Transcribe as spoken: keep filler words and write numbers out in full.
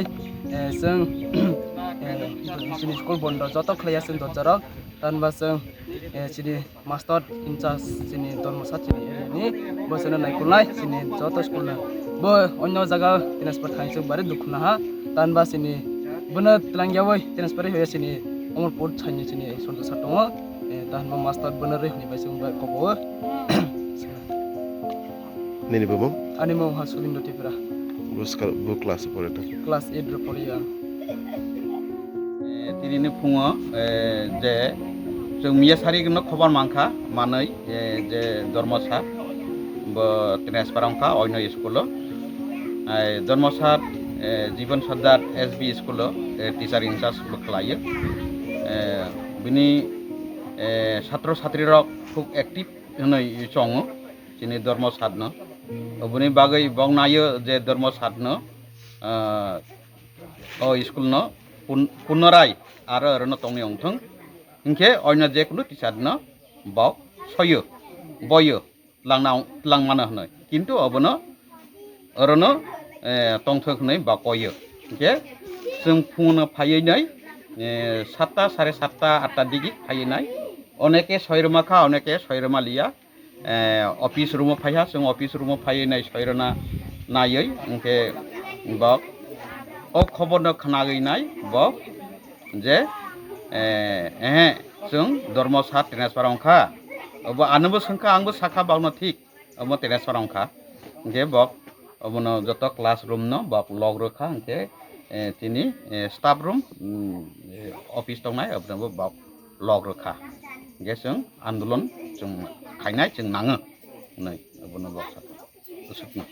Eh, chwng, eh, chini school bondo joto khlaiya chwng dojaro, tanba chwng, eh, chini master in charge chini dormo sat chini area ni, bo chwngno naikolnai chini joto school no. Bo onyo jaga transfer khai chwng bari dukhu naha, tanba chini bono twlangyawi transfer hoya chini Omorpur thaini chini Sanjay sir tongo, eh, tanba master bono rwi hwnwi bai chwng bai kobo. Nini bumung? Ani mung ha Sulindo Tripura. Bo ska-, bo class pore ta? Class eight ro pore ang. Eh, tini ni phungo, eh, je chwng miya sari no khobar mankha manwi, eh, je Dormo sir bo transfer wngkha oino school o. Ai Dormo sir, eh, Jiban Sardar S B school o, eh, teacher in charge bo khlaio. Eh, bini, eh, satro satri rok khub active hwnwi chongo. Chini Dormo sir no. Oboni bagwi bok naio je Dormo sir no, ah, o school no pun-, punorai aro orono tongni wngthung. Hinkhe oino je kunu teacher no bok soyo, boyo, tlangna, tlangmano hwnwi. Kintu obono orono, eh, tongthok hwnwi bok koyo. Hinkhe chwng phungono phaiwi nai, eh, satta, sare satta, atta digi phaiwi nai. Oneke soirwma kha, oneke soirwma liya. Eh, office room o phaiha, chwng office room o phaiwi nai soirwna naiwi, hinkhe bok o khobor no khwnagwi nai bok je, eh, ehe, chwng Dormo sir transfer wngkha. Obo anobo swngkha, angbo sakha bokno thik, obo transfer wngkha. Hinkhe bok obono joto classroom no bok lock rwkha, hinkhe, eh, chini, eh, staff room, mm, eh, office tongnai, abono bok lock rwkha. Hinkhe chwng andolon chwng khainai chwng nango hwnwi abono bok sakha. Usukno.